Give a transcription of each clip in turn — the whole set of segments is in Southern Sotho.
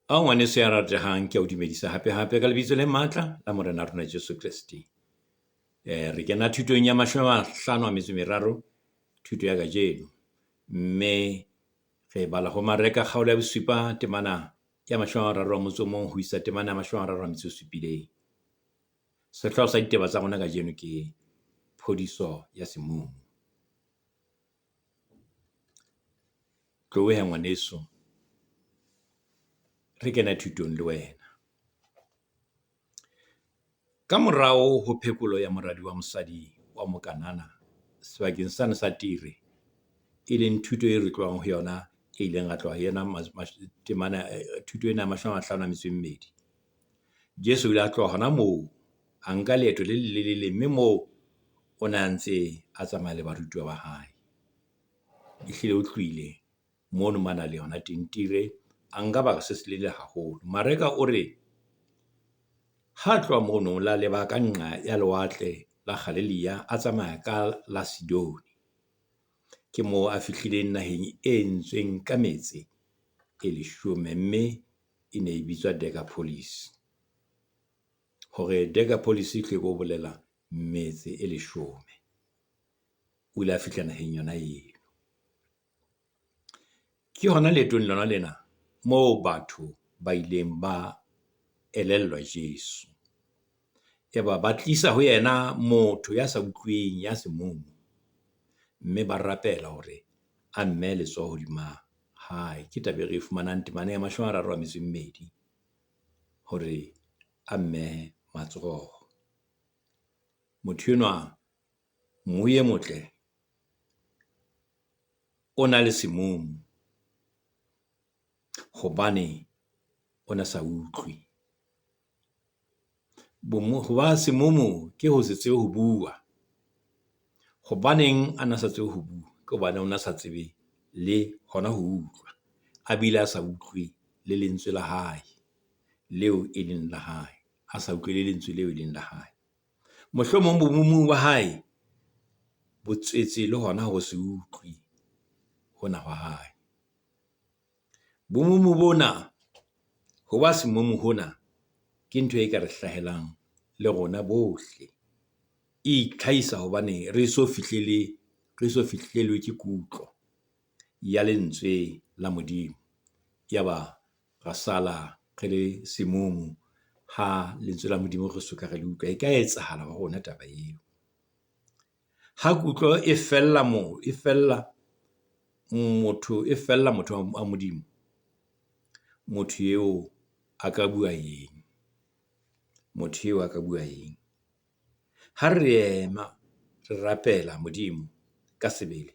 Ao ngwaneso ya ratehang, ke a o dumedisa hape hape ka lebitso le matla la Morena rona Jesu Kreste. Re kena thutong ya 53, thuto ya kajeno. Mme re bala ho Mareka kgaolo ya bosupa temana ya 31 ho isa temana ya 37. Sehlooho sa ditaba tsa rona kajeno ke phodiso ya semumu. Tloha he ngwaneso, re kene thutong le wena. Ka morao ho phekolo ya moradi wa mosadi wa Mokanana sebakeng sane sa Tire, e leng thuto e re tlohang ho yona, e ileng ra tloha yona temana thuto ena ya 52. Jesu o ile a tloha hona moo, a nka leeto le lelelele mme moo o ne a ntse a tsamaya le barutuwa ba hae. Ehlile o tlohile mono mona le hona teng Tire, a nka baka se selelele haholo. Mareka o re, ha tloha mono o la leba ka nqa ya lewatle la Galilea, a tsamaya ka la Sidone. Ke moo a fihlileng naheng e entsweng ka metse e leshome, mme e ne e bitswa Decapolis. Hore Decapolis e hlile ke ho bolela metse e leshome. O ile a fihla naheng yona eo. Ke hona leetong lona lena moo batho ba ileng ba elellwa Jesu. Yaba ba tlisa ho yena motho ya sa utlweng, ya semumu. Mme ba rapela hore a mmehe letsoho hodima hae. Ke taba e re e fumanang temaneng ya 32 hore a mmehe matsoho. Motho enwa, morui e motle o na le semumu hobane o na sa utlwe. Hoba semumu ke ho se tsebe ho bua. Hobaneng a na sa tsebe ho bua? Ke hobane o na sa tsebe le hona ho utlwa. A bile a sa utlwe le lentswe la hae, leo e leng la hae. A sa utlwe le lentswe leo e leng la hae. Mohlomong bomumung ba hae, bo tswetse le hona ho se utlwe hona hwa hae. Bomumu bona, ho ba semumu hona ke ntho e ka re hlahelang le rona bohle. E itlhahisa hobane re eso fihlele, re eso fihlelwe ke kutlo ya lentswe la Modimo. Yaba ra sala re le semumu ha lentswe la Modimo re soka re le utlwa. E ka etsahala ho rona taba eo. Ha kutlo e fella e fella motho, e fella motho wa Modimo. Motho eo a ka bua eng? Motho eo a ka bua eng? Ha re ema re rapela Modimo ka sebele,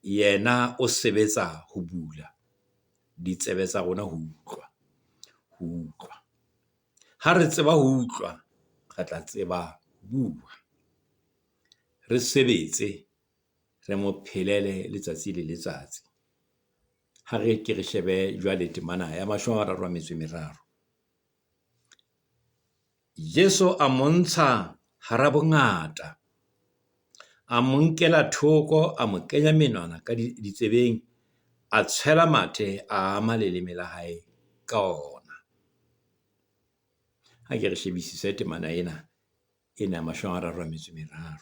yena o sebetsa ho bula ditsebe tsa rona ho utlwa, ho utlwa. Ha re tseba ho utlwa, re tla tseba ho bua. Re sebetse, re mo phelele letsatsi le letsatsi. Ha re ke re shebe jwale temana ya 33. Jesu a mo ntsha hara bongata, a mo nkela thoko, a mo kenya menwana ka ditsebeng, a tshwela mathe, a ama leleme la hae ka ona. Ha ke re shebisise temana ena, ena ya 33.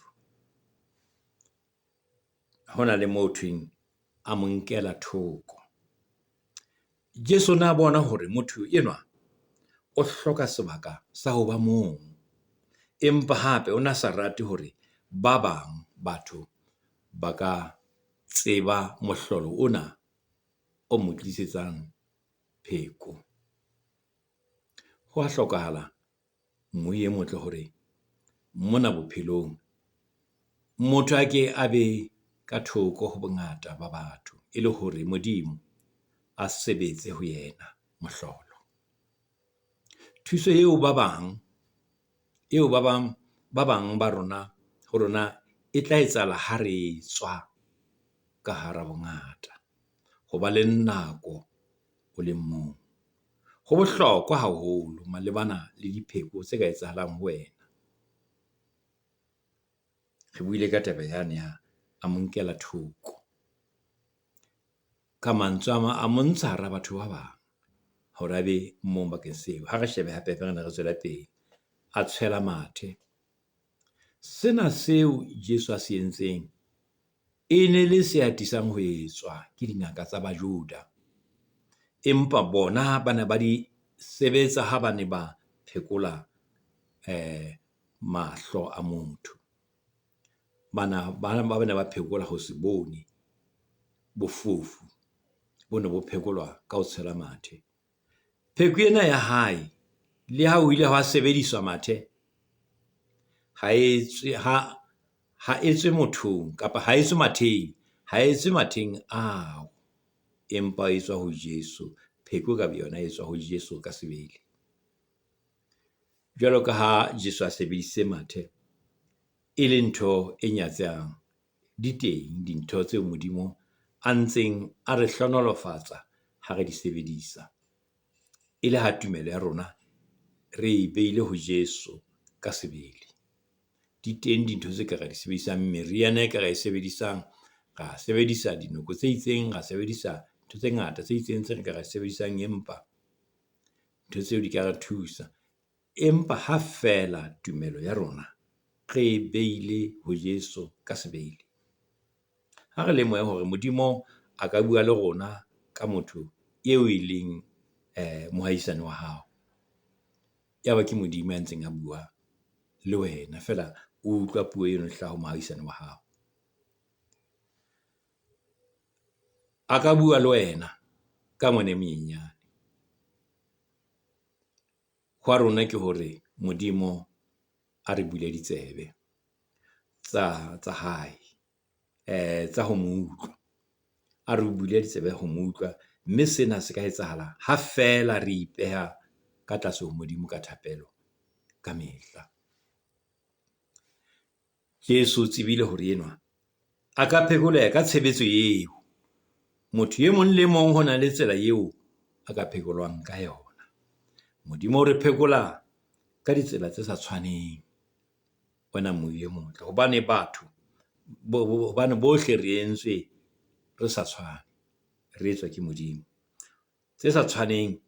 Ho na le moo thweng a mo nkela thoko. Jesu na bona hore motho enwa o hloka sebaka sa ho ba mong, empa hape o na sa rate hore ba bang batho ba ka tseba mohlolo ona o mo tlisetsang pheko. Ho wa hlokahala morui e motle hore mona bophelong, motho a ke a be ka thoko ho bongata ba batho e le hore Modimo a sebetse ho yena mohlolo. Thuso eo ba bang, eo ba bang ba bang ba rona ho rona e tla etsahala ha re tswa ka hara bongata. Ho ba le nako o le mong, ho bohlokwa haholo malebana le dipheko tse ka etsahalang ho wena. Re buile ka taba yane ya a mo nkela thoko. Ka mantswe a mang, a mo ntsha hara batho ba bang. Hore a be mong bakeng seo. Ha re shebe hape re ne re tswele pele. A tshwela mathe. Sena seo Jesu a se entseng e ne le se atisang ho etswa ke dingaka tsa Bajuda. Empa bona ba ne ba di sebetsa ha ba ne ba phekola mahlo a motho. Bana ba ne ba phekola ho se bone, bofofu bo ne bo phekolwa ka ho tshela mathe. Pheko ena ya hae le ha ho ile hwa sebediswa mathe, ha e tswe ha e tswe mothong kapa ha e tswe matheng, ha e tswe matheng ao empa e tswa ho Jesu. Pheko ka boyona e tswa ho Jesu ka sebele. Jwalo ka ha Jesu a sebedisitse mathe e le ntho e nyatsehang, di teng dintho tseo Modimo a ntseng a re hlohonolofatsa ha re di sebedisa. E le ha tumelo ya rona re e behile ho Jesu ka sebele. Di teng dintho tse ka ra di sebedisang, meriana e ka ra e sebedisang, ra sebedisa dinoko tse itseng, ra sebedisa ntho tse ngata tse itseng tse re ka ra sebedisang. Empa ntho tseo di ka re thusa, empa ha feela tumelo ya rona re e behile ho Jesu ka sebele. Ha re lemohe hore Modimo a ka bua le rona ka motho eo e leng mohaisane wa hao. Yaba ke Modimo ya ntseng a bua le wena feela, o utlwa puo eno e hlaha ho mohaisane wa hao. A ka bua le wena ka ngwana e monyenyane. Hwa rona ke hore Modimo a re bule ditsebe tsa hae tsa ho mo utlwa. A re bule ditsebe ho mo utlwa, mme sena se ka etsahala ha feela re ipeha ka tlase ho Modimo ka thapelo kamehla. Jesu o tsebile hore enwa a ka phekoleha ka tshebetso eo. Motho e mong le mong ho na le tsela eo a ka phekolwang ka yona. Modimo o re phekola ka ditsela tse sa tshwaneng, wena e motle. Hobane batho hobane bohle re entswe re sa tshwane, re etswa ke Modimo. Tse sa tshwaneng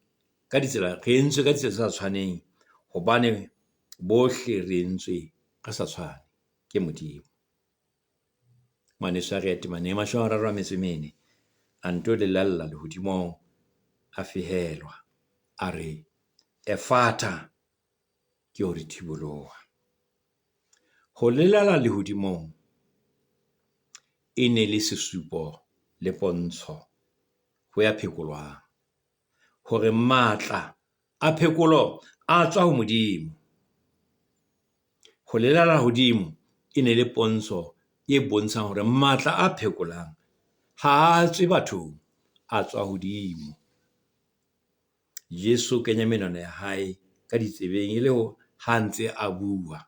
ka ditsela, re entswe ka ditsela tse sa tshwaneng hobane bohle re entswe re sa tshwane ke Modimo. Ngwaneso, ha re ye temaneng ya 34. A nto lelalla lehodimong, a fehelwa. A re, Efata, ke hore thiboloha. Ho lelala lehodimong e ne le sesupo le pontsho ho ya phekolwang hore matla a phekolo a tswa ho Modimo. Ho lelala hodimo e ne le pontsho e bontshang hore matla a phekolang ha a tswe bathong, a tswa hodimo. Jesu o kenya menwana ya hae ka ditsebeng e le ha ntse a bua,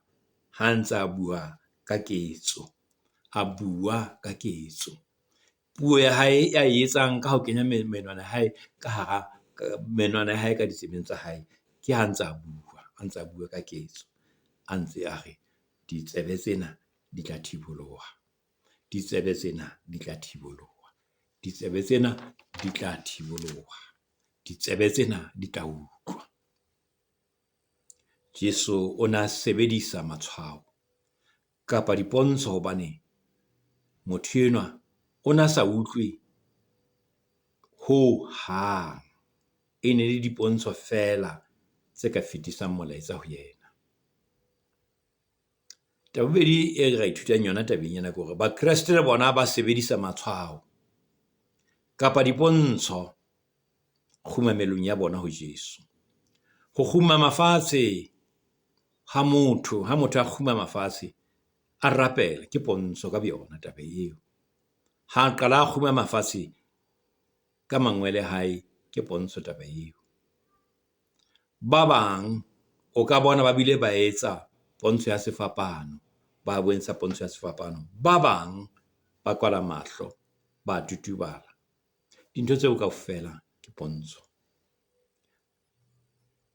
ha ntse a bua ka ketso, a bua ka ketso. Puo ya hae a e etsang ka ho kenya menwana ya hae ka hara menwana ya hae ka ditsebeng tsa hae, ke ha ntsa bua, a ntsa bua ka ketso. A ntse a re, ditsebe tsena di tla thiboloha, ditsebe tsena di tla thiboloha, ditsebe tsena di tla thiboloha, ditsebe tsena di tla utlwa. Jesu o na sebedisa matshwao kapa dipontsho hobane motho enwa o na sa utlwe hohang. E ne le dipontsho feela tse ka fetisang molaetsa ho yena. Taba ya bobedi e re ithutang yona tabeng ena ke hore Bakreste le bona ba sebedisa matshwao kapa dipontsho kgumamelong ya bona ho Jesu. Ho kgumama fatshe ha motho, ha motho a kgumama fatshe a rapela, ke pontsho ka boyona taba eo. Ha qala a kgumama fatshe ka mangwele a hae, ke pontsho taba eo. Ba bang o ka bona ba bile ba etsa pontsho ya sefapano, ba bontsha pontsho ya sefapano. Ba bang ba kwala mahlo, ba tutubala. Dintho tseo kaofela ke pontsho,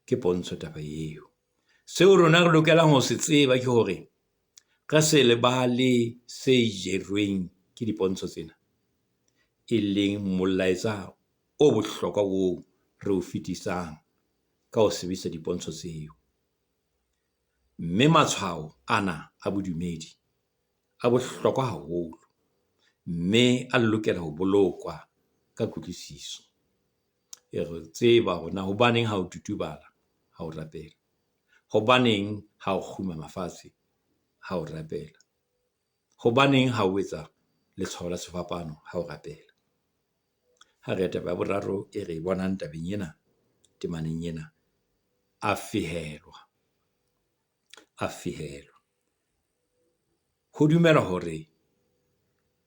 ke pontsho taba eo. Seo rona re lokelang ho se tseba ke hore re se lebale se jerweng ke dipontsho tsena, e leng molaetsa o bohlokwa oo. re o fetisang ka ho sebedisa dipontsho tseo. Mme matshwao ana a bodumedi a bohlokwa haholo, mme a lokela ho bolokwa ka kutlwisiso. E re tseba hore na hobaneng ha o tutubala ha o rapela. Hobaneng ha o kgumama fatshe ha o rapela. Hobaneng ha o etsa letshwao la sefapano ha o rapela. Ha re ya taba ya boraro e re e bonang tabeng ena, temaneng ena. A fehelwa, a fehelwa. Ho dumelwa hore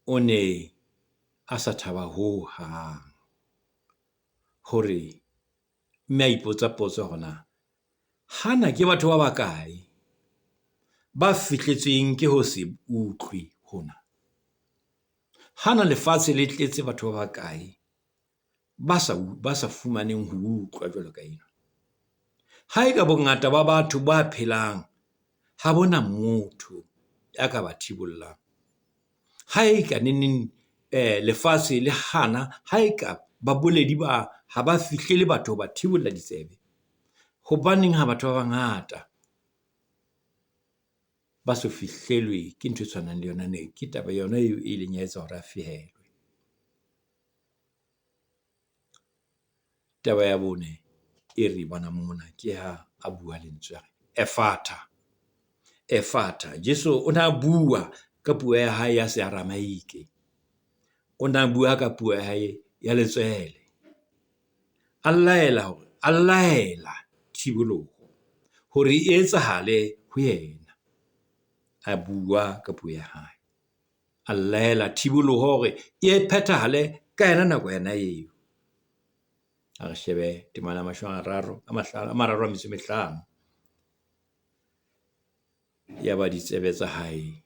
o ne a sa thaba hohang hore, mme a ipotsa potso ya hore na hana ke batho ba bakae ba fihletsweng ke ho se utlwe hona? Hana lefatshe le tletse batho ba bakae ba sa ba sa fumaneng ho utlwa jwalo ka enwa? Ha eka bongata ba batho ba phelang ha bona motho ya ka ba thibollang. Ha eka nengneng lefatshe le hana, ha eka baboledi ba ha ba fihlele batho ho ba thibolla ditsebe. Hobaneng ha batho ba bangata ba so fihlelwe ke ntho e tshwanang le yona ena? Ke taba yona eo e ileng ya etsa hore a fehelwe. Taba ya bone e re bonang mona ke ha a bua lentswe a re, Efatha, Efatha. Jesu o na bua ka puo ya hae ya se aramaike. O na bua ka puo ya hae ya letswele. A laela hore, a laela thiboloho hore e etsahale ho yena. A bua ka puo ya hae. A laela thiboloho hore e phethahale ka yona nako yona eo. A re shebe temana ya mashome a mararo a a mararo a metso e mehlano. Yaba ditsebe tsa hae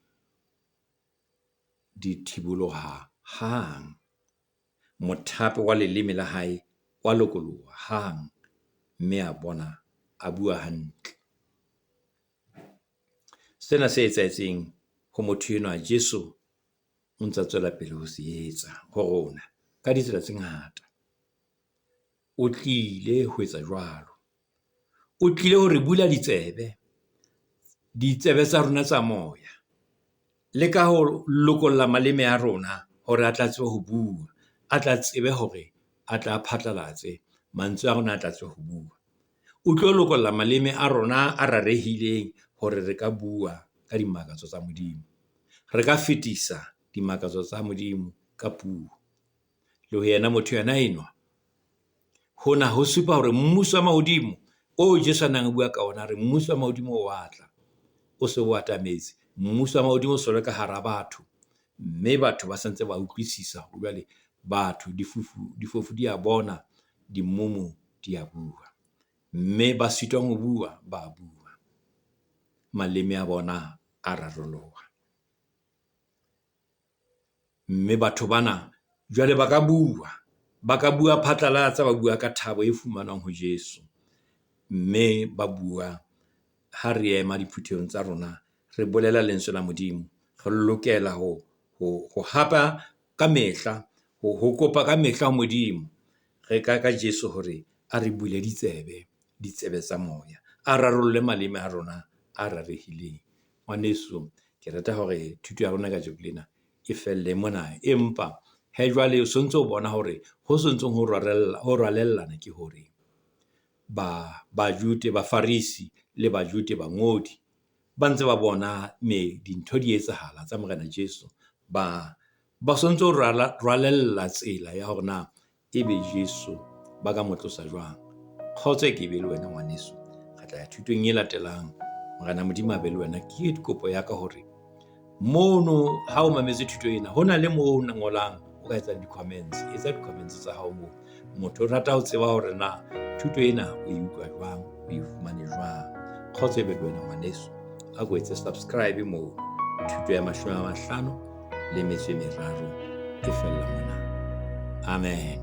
di thiboloha hang. Mothapo wa leleme la hae wa lokoloha hang, mme a bona a bua hantle. Sena se etsahetseng ho motho enwa, Jesu o ntsa tswela pele ho se etsa ho rona ka ditsela tse ngata. O tlile ho etsa jwalo. O tlile ho re bula ditsebe, ditsebe tsa rona tsa moya. Le ka ho lokolla maleme a rona hore a tla tsebe ho bua, a tla tsebe hore a tla phatlalatse mantswe a rona, a tla tsebe ho bua. O tlo lokolla maleme a rona a rarehileng hore re ka bua ka dimakatso tsa Modimo. Re ka fetisa dimakatso tsa Modimo ka puo. Le ho yena motho yena enwa, hona ho supa hore mmuso wa mahodimo oo Jesu a neng a bua ka ona, a re mmuso wa mahodimo wa tla, o se o atametse. Mmuso wa mahodimo o so le ka hara batho, mme batho ba santse ba utlwisisa hore jwale batho difofu di a bona, dimumu di a bua. Mme ba sitwang ho bua, ba bua. Maleme a bona a raroloha. Mme batho bana jwale ba ka bua, ba ka bua phatlalatsa, ba bua ka thabo e fumanwang ho Jesu. Mme ba bua ha re ema diphuthehong tsa rona, re bolela lentswe la Modimo. Re lokela ho hapa kamehla, ho kopa kamehla ho Modimo. Re ka ka Jesu hore a re bule ditsebe, ditsebe tsa moya, a rarolle maleme a rona a rarehileng. Ngwaneso, ke rata hore thuto ya rona kajeko lena e felle mona. Empa hee jwale o sontso o bona hore ho sontsong ho ho rwalellana ke hore ba Bajude, Bafarisi le Bajude, bangodi ba ntse ba bona me dintho di etsahala tsa Morena Jesu. Ba sontso rwalella tsela ya hore na ebe Jesu ba ka mo tlosa jwang. Kgotso e ke be le wena ngwaneso. Re tla ya thutong e latelang. Morena Modimo a be le wena. Ke kopo ya ka hore mono ha o mametse thuto ena, ho na le moo o ngolang o ka etsang di-comments. Etsa di-comments tsa hao moo. Motho o rata ho tseba hore na thuto ena o e utlwa jwang, o e fumane jwang. Kgotso e be le wena ngwaneso. A ko etse subscribe moo. Thuto ya 53 e fella mona. Amen.